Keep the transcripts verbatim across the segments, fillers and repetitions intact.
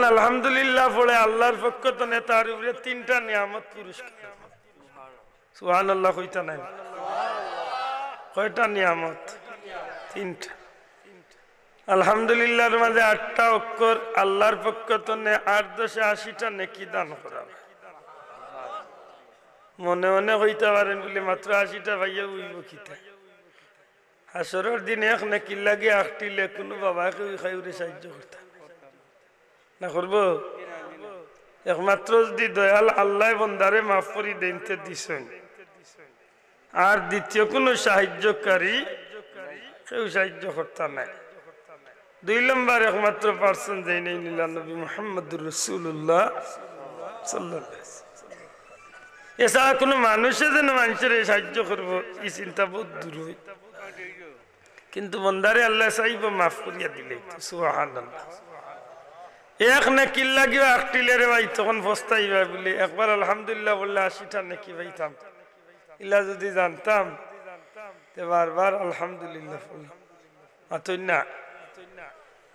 আলহামদুলিল্লাহ পড়ে আল্লাহর পক্ষ তনে তার উপরে তিনটা নিয়ামত পুরস্কার। সুবহানাল্লাহ কইতা নাই? কয়টা নিয়ামত? তিনটা। আলহামদুলিল্লাহর মাঝে আটটা অক্ষর, আল্লাহর পক্ষ তনে আট দশে আশিটা নেকি দান করা। মনে মনে কইতা পারেন বলে, মাত্র আশিটা পাইয়া অইবো কিতা? হাশরর দিন এক নেকির লাগি আখটিলে কুনু বাবায় কেউ খাইউরে সাহায্য করতা না, করবো? একমাত্র যদি দয়াল আল্লায় বন্দারে মাফ করি দেইন তে দিছইন, আর দ্বিতীয় কুনু সাহায্যকারী কেউ সাহায্য করতা নায়। দুই নম্বর একমাত্র পারছইন যেইন, ইলা নবী মুহাম্মদুর রাসূলুল্লাহ সাল্লাল্লাহু আলাইহি ওয়াসাল্লাম। এছাড়া কুনু মানুষে যেন মানষরে সাহায্য করবো, ই চিন্তা বউত দূর অই। কিন্তু বন্দারে আল্লায় চাইবো মাফ করিয়া দিলে। সুবহানাল্লাহ। এক নেকির লাগিও আখটিলে রে ভাই, তখন পস্তাইবা বলে, একবার আলহামদুলিল্লাহ পড়লে আশিটা নেকি পাইতাম। ইলা যদি জানতাম, তে বারবার আলহামদুলিল্লাহ পড়লাম। মাতইন না?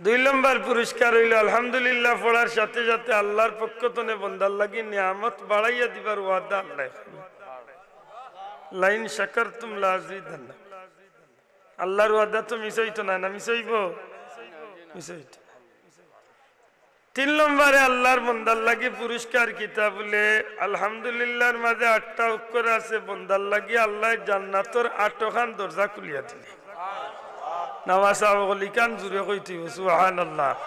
দুই নম্বর পুরস্কার অইলো, আলহামদুলিল্লাহ পড়ার সাথে সাথে আল্লাহর পক্ষ তনে বন্দার লাগি নিয়ামত বাড়াইয়া দিবার ওয়াদা আল্লায়। লাইন শাকারতুম লাজিদান্নাকুম। আল্লাহর ওয়াদা তো মিস অইতো না, না মিস অইবো? মিস অইতো। তিন নম্বরে আল্লাহর বন্দার লাগি পুরস্কার কিতা বলে, আলহামদুলিল্লাহর মাঝে আটটা অক্ষর আছে, বন্দার লাগি আল্লায় জান্নাতর আটখান দরজা খুলিয়া দিলে। নামাজ আবগলিকান জুরে কইতে অইবো, সুবহানাল্লাহ।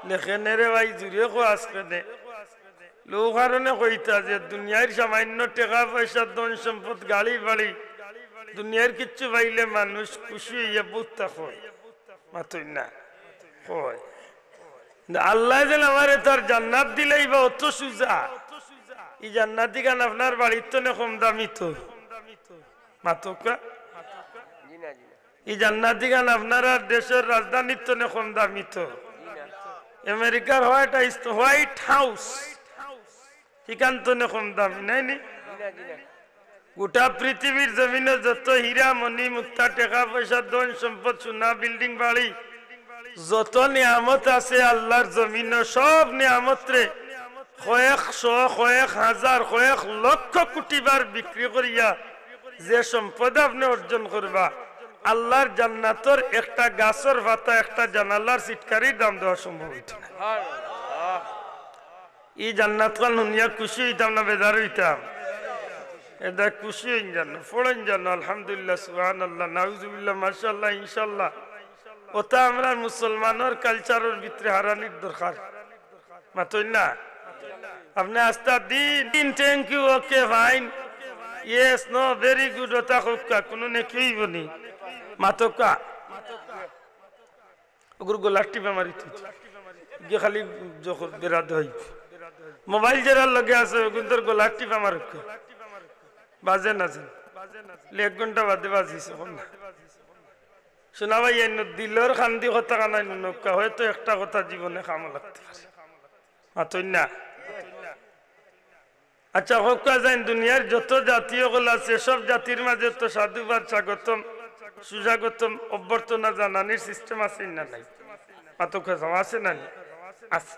লেখেনে রে ভাই, জুরে কো আজকে দে। লো কারণে কইতা যে দুনিয়ার সামান্য টেকা পয়সা, ধন সম্পদ, গাড়ি বাড়ি, দুনিয়ার কিচ্ছু পাইলে মানুষ খুশি অইয়া বউত তা কয়। মাতইন না? কয়। কিন্তু আল্লায় যেন আমারে তার জান্নাত দিলাইবা অত সুজা। ই জান্নাতিখান আপনার বাড়ির তনে কম দামি তো। মাতউক্কা? ই জান্নাতিখান আপনারার দেশর রাজধানীর তনে কম দামি তো। আমেরিকার হোয়াইট হাউস, হোয়াইট হাউস, ইখান তনে কম দামি নায় নি? গোটা পৃথিবীর জমিনো যত হীরা, মণি, মুক্তা, টেকা পয়সা, ধন সম্পদ, সোনা, বিল্ডিং, বাড়ি, যত নিয়ামত আছে আল্লাহর জমিনো, সব নিয়ামতরে কয়েকশো, কয়েক হাজার, কয়েক লক্ষ কোটি বার বিক্রি করিয়া যে সম্পদ আপনে অর্জন করবা, আল্লাহর জান্নাতর একটা গাছর পাতা, একটা জানালার ছিটকারির দাম দেওয়া সম্ভব অইতো না। ই জান্নাতখান হুনিয়া খুশি অইতাম না বেজার অইতাম? এটা খুশি অইন যেন, পড়ইন যেন, আলহামদুলিল্লাহ, সুবহানাল্লাহ, নাউজুবিল্লাহ, মাশাআল্লাহ, ইনশাআল্লাহ। ওটা আমরার মুসলমানর কালচারর ভিতরে হারানির দরকার। মাতইন না? আপনে আস্তা দিন, দিন, thank you, okay, fine, yes, no, very good, ওটা কউক্কা, কুনু নেকি অইবো নি? মাতউক্কা। ওগুর গলার টিপা মারি তুই। গিয়ে খালি যখন বেড়াতে হয়। মোবাইল যারার লগে আছে, ওগুন তোর গলার টিপা মারুক। বাজে না যেন। লে এক ঘন্টা বাদে বাজিছে, কোন না? শোনা ভাই, এন্ন দিলর কান্দি কথা কানাই নুনক্কা, হয়তো একটা কথা জীবনে কামো লাগতে পারে। মাতইন না? আচ্ছা, কউক্কা যাইন, দুনিয়ার যত জাতি অকল আছে, সব জাতির মাঝে তো সাধুবাদ, স্বাগতম, সুস্বাগতম, অভ্যর্থনা জানানির system আছে না নাই? মাতউক্কা, আছে না নাই? আছে।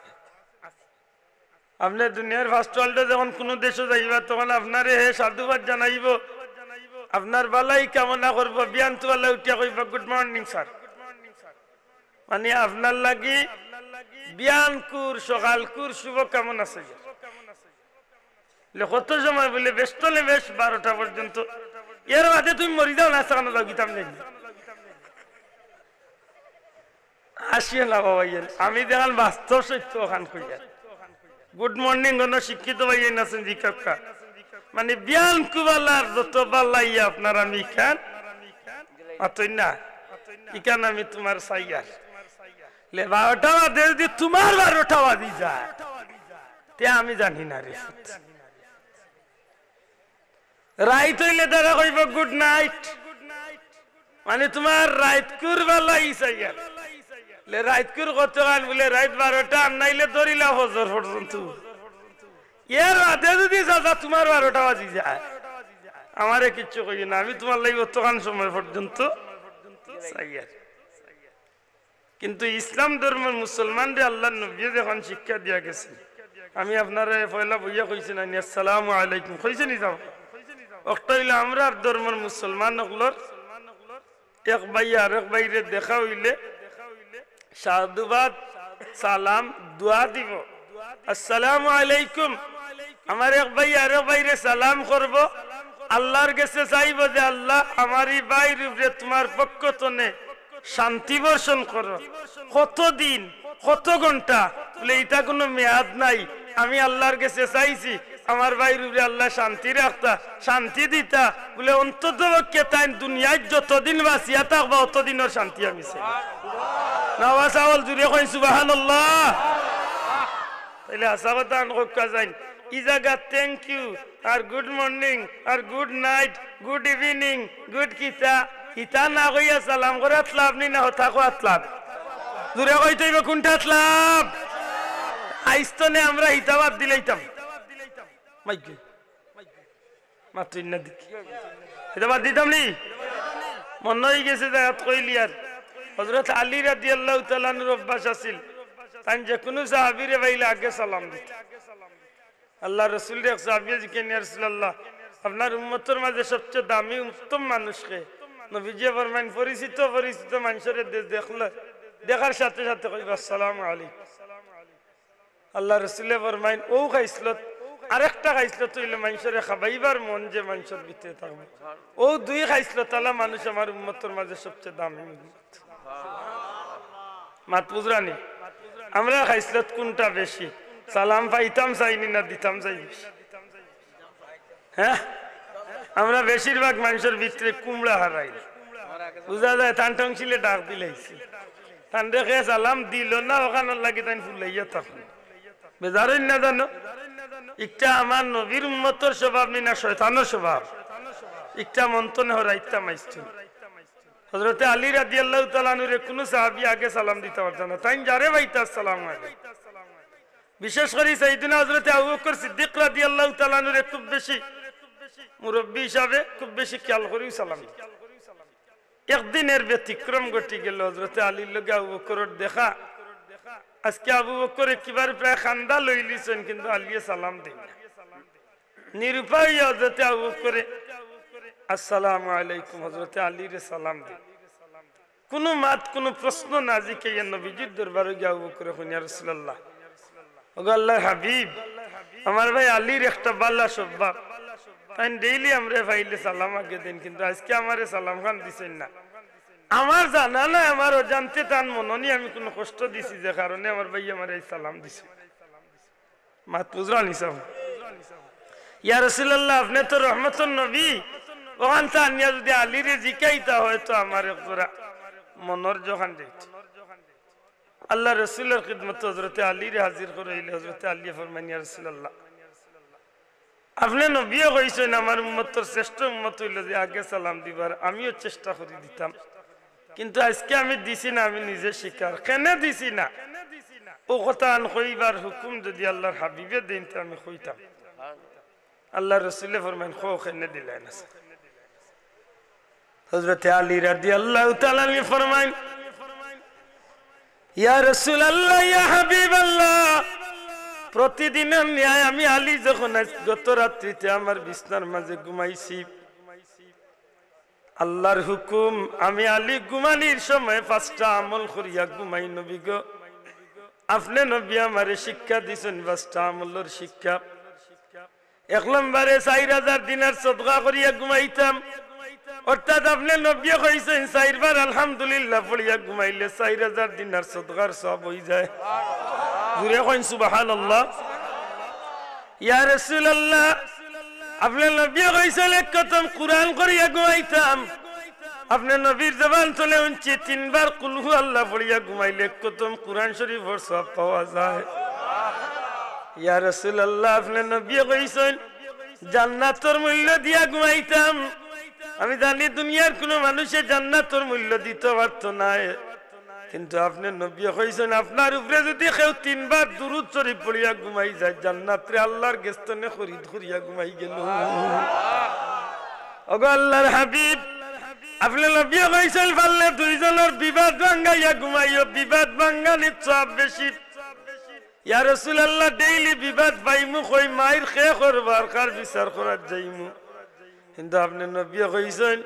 আপনে দুনিয়ার first world-ও যখন কুনু দেশো যাইবা, তখন আপনারে হে সাধুবাদ জানাইবো, আপনার ভালাই কামনা করবো, বিয়ান তুয়ালা উঠিয়া কইবা, "Good morning, sir।" মানে, আপনার লাগি বিয়ানকুর, সকালকুর শুভকামনা চাইয়া। বলে, "কত সময়?" বলে, "বেশ তলে বেশ বারোটা পর্যন্ত। এর বাদে তুমি মরি যাও না, সেখানে যাও, গিতাম নেই।" আসিও না বাবা, ইয়ে, আমি যেখান বাস্তব সত্য ওখান কইয়া। Good morning, অন্য শিক্ষিত ভাই এই নাছেন, জি কাকা। মানে, বিয়ান কুবালার যত বাল্লা ইয়া আপনার আমি ইখান, অতই না, ইখান আমি তোমার সাইয়ার। লে বারোটা বাদে যদি তোমার বারোটা বাজি যায়, তে আমি জানি না রে। রাইত অইলে তারা কইব, "Good night।" মানে, তোমার রাইতকুর বেলা ইসাইয়ার। লে রাইতকুর কতখান? বলে, "রাইত বারোটা, আর নাইলে ধরিলা ফজর পর্যন্ত।" এর বাদে যদি চাচা তোমার বারোটা বাজি যায়, আমারে কিচ্ছু কইও না, আমি তোমার লাগি অতখান সময় পর্যন্ত চাইয়ার। কিন্তু ইসলাম ধর্মর মুসলমানরে আল্লাহর নবীয়ে যখন শিক্ষা দিয়া গেছইন, আমি আপনারারে পয়লা বইয়া কইছি না নি, "আসসালামু আলাইকুম", কইছি নি? যাও, অকটা অইলো আমরার ধর্মর মুসলমান অকলর এক ভাইয়ে আরক ভাইরে দেখা অইলে সাধুবাদ, সালাম, দোয়া দিবো। "আসসালামু আলাইকুম।" আমার এক ভাইয়ে আরক ভাইরে সালাম করবো, আল্লাহর গেছে চাইবো যে, "আল্লাহ, আমার ই ভাইর উপরে তুমার পক্ষ তনে শান্তি বর্ষণ করো।" কতদিন, কত ঘন্টা? বলে, "ইটা কুনু মেয়াদ নাই। আমি আল্লাহর গেছে চাইছি, আমার ভাইর উপরে আল্লাহ শান্তি রাখতা, শান্তি দিতা।" বলে, "অন্তত পক্ষে তাইন দুনিয়াত যতদিন বাঁচিয়া থাকবা, অতদিনর শান্তি আমি চাই।" না বাসা বল, জুরে কইন সুবহানাল্লাহ। তাইলে হাছা কথা আন কক্কা যাইন, ই জাগা thank you R good morning R good night, good evening, good কিতা, ইতা না কইয়া সালাম করাত লাভ নি না হতা কওয়াত লাভ? জুরে কইতে অইবো কুনটাত লাভ? আইজ তনে আমরা হিতা বাদ দিলাইতাম। মাইকে। মাতইন না দেখি। ইতা বাদ দিতাম নি? মনো অইগেছে জাগাত কইলিয়ার। হযরত আলী রাদিয়াল্লাহু তাআলা আনহুর অভ্যাস আছিল, তাইন যেকুনু সাহাবীরে পাইলে আগে সালাম দিতা। আল্লাহর রসুলরে এক সাহাবীয়ে জিকাইন, "ইয়া রাসূলুল্লাহ, আপনার উম্মতর মাঝে সবচেয়ে দামি উত্তম মানুষ কে?" নবীজিয়ে ফরমাইন, "পরিচিত পরিচিত মানষরে দে-, দেখলে, দেখার সাথে সাথে কইবা, 'আসসালামু আলাইকুম।'" আল্লাহর রসুলে ফরমাইন, অউ খাইছলত, আরেকটা খাইছলত অইলো মানষরে খাবাইবার মন যে মানষর ভিতরে থাকবো। অউ দুই খাইছলত আলা মানুষ আমার উম্মতর মাঝে সবচেয়ে দামি উম্মত। মাত বুঝরা নি? আমরার খাইছলত কুনটা বেশি? সালাম পাইতাম চাই নি না দিতাম চাই বেশি? হ্যাঁ? আমরা বেশিরভাগ মানষর ভিতরে কুমড়া হারাই। বুঝা যায়, তান টংসিলে ডাক দিলাইছি। তান দেখে সালাম দিলো না, অখানর লাগি তাইন ফুলাইয়া থাকইন। বেজার অইন না জানো? ইকটা আমার নবীর উম্মতর স্বভাব নি না শয়তানর স্বভাব? ইকটা মন তনে হরাইতাম আইছতো। হযরতে আলী রাদিয়াল্লাহু তাআলা আনহুরে কুনু সাহাবী আগে সালাম দিতা পারতা না। তাইন যারে পাইতা আসসালামু আলাইকুম। বিশেষ করি সাইয়েদুনা হযরতে আবু বকর সিদ্দিক রাদিয়াল্লাহু তাআলা আনহুরে খুব বেশি মুরব্বি হিসাবে খুব বেশি খেয়াল করিউ সালাম দিতা। একদিন এর ব্যতিক্রম ঘটি গেল, হযরতে আলীর লগে আবু বকরর দেখা। আজকে আবু বকরে কিবার প্রায় কান্দা লইলিছইন, কিন্তু আলীয়ে সালাম দেইন না। নিরুপায় হযরতে আবু বকরে আসসালামু আলাইকুম, হযরতে আলীরে সালাম দেইন। কুনু মাত, কুনু প্রশ্ন না জিকাইয়া নবীজির দরবারো গিয়া আবু বকরে কইন, "ইয়া রাসূলুল্লাহ, ওগো আল্লাহর হাবিব, আমার ভাই আলীর একটা বালা স্বভাব, তাইন daily আমরারে পাইলে সালাম আগে দেইন, কিন্তু আজকে আমারে সালাম খান দিছইন না। আমার জানা নাই, আমার অজান্তে তান মনো নি আমি কুনু কষ্ট দিছি, যে কারণে আমার ভাইয়ে আমারে এই সালাম দিছইন।" মাত বুঝরা নি সাব? ইয়া রাসূলুল্লাহ, আপনে তো রহমতর নবী, অখানতা আনিয়া যুদি আলীরে জিকাইতা অয় তো আমার একজরা মনর জখান যাইতো। আল্লাহর রসুলর খিদমতো হযরতে আলীরে হাজির করাইলে হযরতে আলীয়ে ফরমাইন, "ইয়া রাসূলুল্লাহ, আপনে নবীয়ে কইছইন আমার উম্মতর শ্রেষ্ঠ উম্মত অইলো যে আগে সালাম দিবার, আমিও চেষ্টা করি দিতাম, কিন্তু আজকে আমি দিছি না, আমি নিজে স্বীকার, কেনে দিছি না, অউ কথা আন কইবার হুকুম যুদি আল্লাহর হাবিবে দেইন তে আমি কইতাম।" আল্লাহর রসুলে ফরমাইন, "কও কেনে দিলায় না?" হযরতে আলী রাদিয়াল্লাহু তাআলা আনহু ফরমাইন, "ইয়া রাসূলুল্লাহ, ইয়া হাবিবাল্লাহ, প্রতিদিনর ন্যায় আমি আলী যখন আজ গত রাত্রিতে আমার বিছনার মাঝে ঘুমাইছি, আল্লাহর হুকুম, আমি আলী ঘুমানির সময় পাঁচটা আমল করিয়া ঘুমাই নবী গো। আপনে নবী আমারে শিক্ষা দিছইন পাঁচটা আমলর শিক্ষা। এক নম্বরে চাইর হাজার দিনার সদকা করিয়া ঘুমাইতাম।" অর্থাৎ আপনে নবীয়ে কইছইন, চাইরবার আলহামদুলিল্লাহ পড়িয়া ঘুমাইলে চাইর হাজার দিনার সদকার সওয়াব অইযায়। জুরে কইন সুবহানাল্লাহ। ইয়া রাসূলুল্লাহ, আপনে নবীয়ে কইছইন এক খতম কুরআন করিয়া ঘুমাইতাম। আপনে নবীর জবান তনে হুনছি তিনবার কুল হু আল্লাহ পড়িয়া ঘুমাইলে এক খতম কুরআন শরীফর সওয়াব পাওয়া যায়। ইয়া রাসূলুল্লাহ, আপনে নবীয়ে কইছইন জান্নাতর মূল্য দিয়া ঘুমাইতাম। আমি জানি দুনিয়ার কুনু মানুষে জান্নাতর মূল্য দিতো পারতো নায়, কিন্তু আপনে নবীয়ে কইছইন আপনার উপরে যুদি কেউ তিনবার দুরূদ শরীফ পড়িয়া ঘুমাই যায়, জান্নাতরে আল্লাহর গেছ তনে খরিদ করিয়া ঘুমাই গেল। ওগো আল্লাহর হাবিব, আপনে নবীয়ে কইছইন, "পারলে দুইজনর বিবাদ ভাঙ্গাইয়া ঘুমাইও, বিবাদ ভাঙ্গানিত সওয়াব বেশি।" ইয়া রাসূলুল্লাহ, ডেইলি বিবাদ পাইমু কই, মাইর খে করবার কার বিচার করাত যাইমু। কিন্তু আপনে নবীয়ে কইছইন,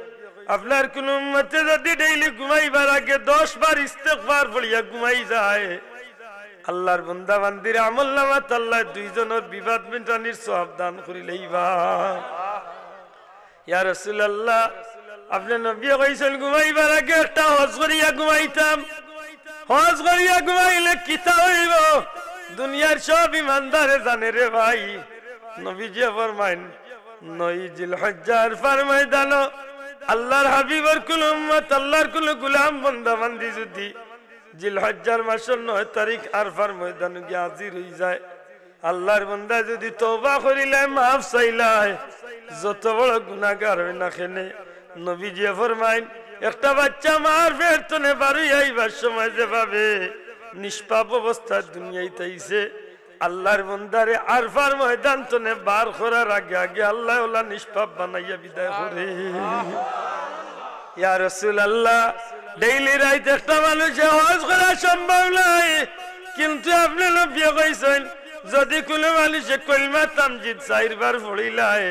আপনার কুনু উম্মতে যুদি ডেইলি ঘুমাইবার আগে দশ বার ইস্তেগফার পড়িয়া ঘুমাই যায়, আল্লার বন্দা বান্দির আমলনামাত আল্লায় দুইজনর বিবাদ মিটানির সওয়াব দান করিলাইবা। ইয়া রাসূলুল্লাহ, আপনে নবীয়ে কইছইন, ঘুমাইবার আগে একটা হজ করিয়া ঘুমাইতাম। হজ করিয়া ঘুমাইলে কিতা অইবো? দুনিয়ার সব ইমানদারে জানে রে ভাই। নবীজিয়ে ফরমাইন, নয় জিলহজ্জা আরফার ময়দানো আল্লার হাবিবর কুনু উম্মত, আল্লার কুনু গুলাম বন্দা বান্দি যুদি জিলহজ্জার মাসর নয় তারিখ আরফার ময়দানো গিয়া হাজির অইযায়, আল্লার বন্দায় যুদি তওবা করিলায়, মাফ চাইলায়, যত বড় গুনাগার অয় না কেনে, নবীজিয়ে ফরমাইন, একটা বাইচ্চা মার পেট তনে বারইয়া আইবার সময় যেভাবে নিষ্পাপ অবস্থায় দুনিয়াইত আইছে, আল্লার বন্দারে আরফার ময়দান তনে বার করার আগে আগে আল্লায় অলা নিষ্পাপ বানাইয়া বিদায় করে। ইয়া রাসূলুল্লাহ, ডেইলি রাইত একটা মানুষে হজ করা সম্ভব নায়, কিন্তু আপনে নবীয়ে কইছইন, যুদি কুনু মানুষে কলমা তামজিদ চাইরবার পড়িলায়,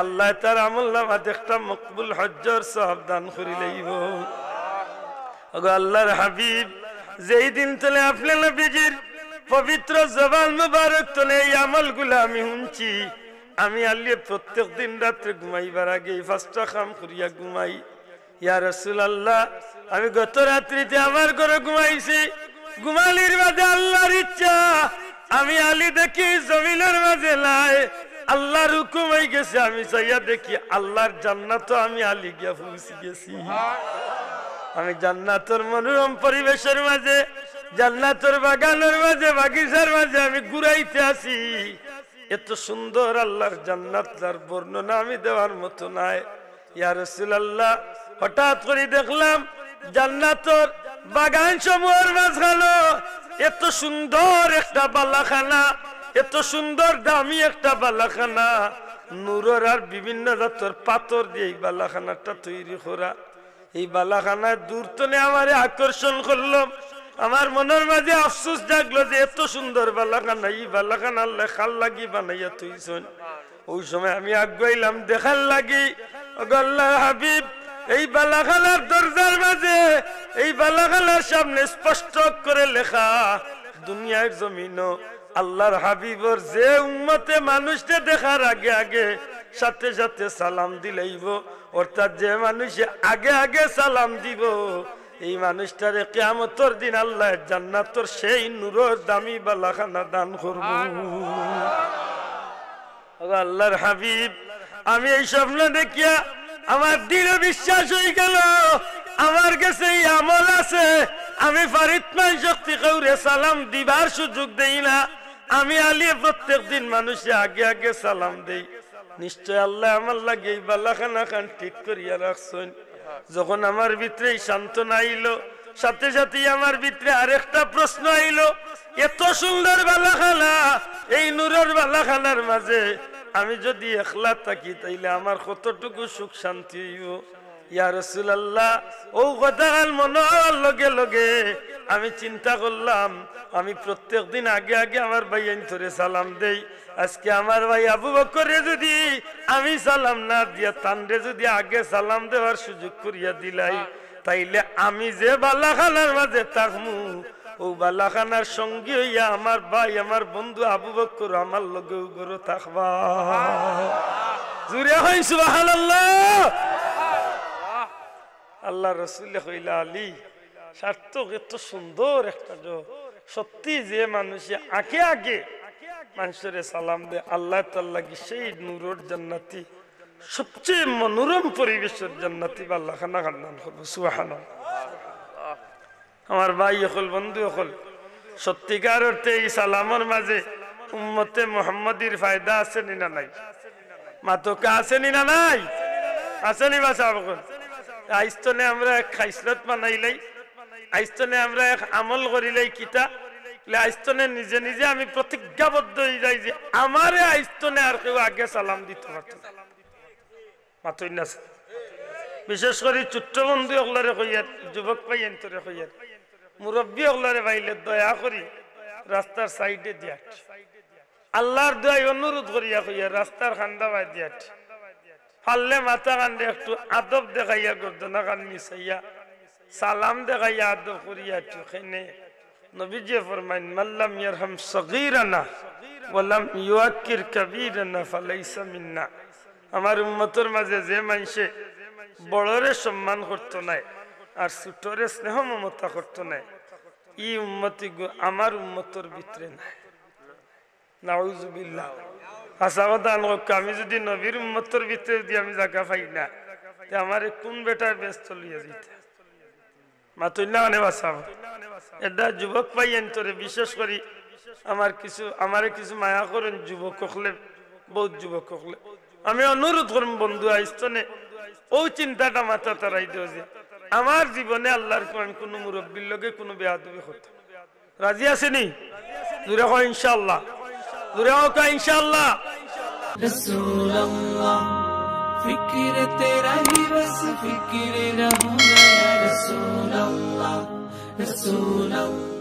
আল্লায় তার আমলনামাত একটা মকবুল হজ্জর সওয়াব দান করিলাইবো। ওগো আল্লার হাবিব, যেই দিন তনে আপনে নবীজির পবিত্র জবান মুবারক তনে এই আমলগুলা আমি হুনছি, আমি আলিয়ে প্রত্যেক দিন রাত্রে ঘুমাইবার আগে এই পাঁচটা কাম করিয়া ঘুমাই। ইয়া রাসূলুল্লাহ, আমি গত রাত্রিতে আমার ঘরো ঘুমাইছি, ঘুমানির বাদে আল্লার ইচ্ছা আমি আলী দেখি জমিনর মাঝে নাই, আল্লার হুকুম অইগেছে, আমি চাইয়া দেখি আল্লার জান্নাতো আমি আলী গিয়া পৌঁছি গেছি। আমি জান্নাতর মনোরম পরিবেশর মাঝে, জান্নাতর বাগানর মাঝে, বাগিচার মাঝে আমি ঘুরাইতে আছি। এত সুন্দর আল্লার জান্নাত, যার বর্ণনা আমি দেওয়ার মতো নায়। ইয়া রাসূলুল্লাহ, হঠাৎ করি দেখলাম জান্নাতর বাগান সমূহর মাঝখানো এত সুন্দর একটা বালাখানা, এত সুন্দর দামি একটা বালাখানা, নূরর আর বিভিন্ন জাতর পাথর দিয়া এই বালাখানাটা তৈরি করা। এই বালাখানায় দূর তনে আমারে আকর্ষণ করলো। আমার মনর মাঝে আফসোস জাগলো যে এত সুন্দর বালাখানা, ই বালাখানা আল্লায় কার লাগি বানাইয়া থইছইন। ওই সময় আমি আগুয়াইলাম দেখার লাগি। ওগো আল্লার হাবিব, এই বালাখানার দরজার মাঝে, এই বালাখানার সামনে স্পষ্ট করে লেখা, দুনিয়ার জমিনো আল্লার হাবিবর যে উম্মতে মানুষরে দেখার আগে আগে সাথে সাথে সালাম দিলাইবো, অর্থাৎ যে মানুষে আগে আগে সালাম দিবো, এই মানুষটারে কিয়ামতর দিন আল্লায় জান্নাতর সেই নূরর দামি বালাখানা দান করবো। ওগো আল্লার হাবিব, আমি এই স্বপ্ন দেখিয়া আমার দৃঢ় বিশ্বাস অইগেলো, আমার গেছে এই আমল আছে, আমি পারি ইমান শক্তি কেউরে সালাম দিবার সুযোগ দেই না। আমি আলিয়ে প্রত্যেক দিন মানুষে আগে আগে সালাম দেই। নিশ্চয় আল্লায় আমার লাগি এই বালাখানা খান ঠিক করিয়া রাখছইন। যখন আমার ভিতরে এই সান্ত্বনা আইলো, সাথে সাথেই আমার ভিতরে আরেকটা প্রশ্ন আইলো, এত সুন্দর বালাখানা, এই নূরর বালাখানার মাঝে আমি যুদি একলা থাকি, তাইলে আমার কতটুকু সুখ শান্তি অইবো? ইয়া রাসূলুল্লাহ, অউ কথাখান মনো অওয়ার লগে লগে আমি চিন্তা করলাম, আমি প্রত্যেক দিন আগে আগে আমার ভাইয়াইন্তরে সালাম দেই। আজকে আমার ভাই আবু বকররে যুদি আমি সালাম না দিয়া তানরে যুদি আগে সালাম দেওয়ার সুযোগ করিয়া দিলাই, তাইলে আমি যে বালাখানার মাঝে থাকমু, অউ বালাখানার সঙ্গী অইয়া আমার ভাই, আমার বন্ধু আবু বকর আমার লগে অউ ঘরো থাকবা। জুরে কইন সুবহানাল্লাহ। আল্লার রসুলে কইলা, "আলী, সার্থক, এত সুন্দর একটা জ-, সত্যি যে মানুষে আগে আগে মানষরে সালাম দেয়, আল্লায় তার লাগি সেই নূরর জান্নাতি, সবচেয়ে মনোরম পরিবেশর জান্নাতি বালাখানা খান দান করবো।" সুবহানাল্লাহ। আমার ভাই অকল, বন্ধু অকল, সত্যিকার অর্থে এই সালামর মাঝে উম্মতে মুহাম্মাদির ফায়দা আছে নি না নাই? মাতকা আছে নি না নাই? আছে নি বা সাব অকল? আইজ তনে আমরা এক খাইসলত বানাইলাই, আইজ তনে আমরা এক আমল করিলাই, কিতা? বলে, আইজ তনে নিজে নিজে আমি প্রতিজ্ঞাবদ্ধ অইযাই যে আমারে আইজ তনে আর কেউ আগে সালাম দিতো পারতো না। মাতইন না। বিশেষ করি ছোট্ট বন্ধু অকলরে কইয়ার, যুবক ভাইয়াইন্তরে কইয়ার, মুরব্বি অকলরে পাইলে দয়া করি রাস্তার সাইডে দিয়ার। আল্লার দোয়াই অনুরোধ করিয়া কইয়ার, রাস্তার কান্দা বায় দিয়ার। পারলে মাথাখানরে একটু আদব দেখাইয়া, গর্দনাখান নিচাইয়া, সালাম দেখাইয়া আদব করিয়া একটু খেনে। নবীজিয়ে ফরমাইন, "মাল্লাম ইয়ারহাম সগীরানা ওয়ালাম ইউয়াক্কির কাবীরানা ফালাইসা মিন্না।" আমার উম্মতর মাঝে যে মানষে বড়রে সম্মান করতো নায় আর ছোটরে স্নেহ মমতা করতো নায়, ই উম্মতি গু-, আমার উম্মতর ভিতরে নাই। নাউজুবিল্লাহ। হাছা কথা আন কউক্কা, আমি যুদি নবীর উম্মতর ভিতরে যুদি আমি জাগা পাই না, তে আমারে কুন বেটায় বেহেস্তো লইয়া যাইতা? মাতইন না মানে বাঁচাবো। এটা যুবক ভাইয়াইন্তরে বিশেষ করি আমার কিছু, আমারে কিছু মায়া করইন যুবক অকলে, বউত যুবক অকলে। আমি অনুরোধ করমু বন্ধু আইস্তনে অউ চিন্তাটা মাথাত আরাই দেও যে আমার জীবনে আল্লার কুরআন কুনু মুরব্বির লগে কুনু বেয়াদবি করতাম। রাজি আছইন নি? জুরে কও ইনশাআল্লাহ। জুরে কও ইনশাআল্লাহ। رسول اللہ، فکر تیرا ہی بس فکر رہوں میں، یا رسول اللہ، رسول اللہ۔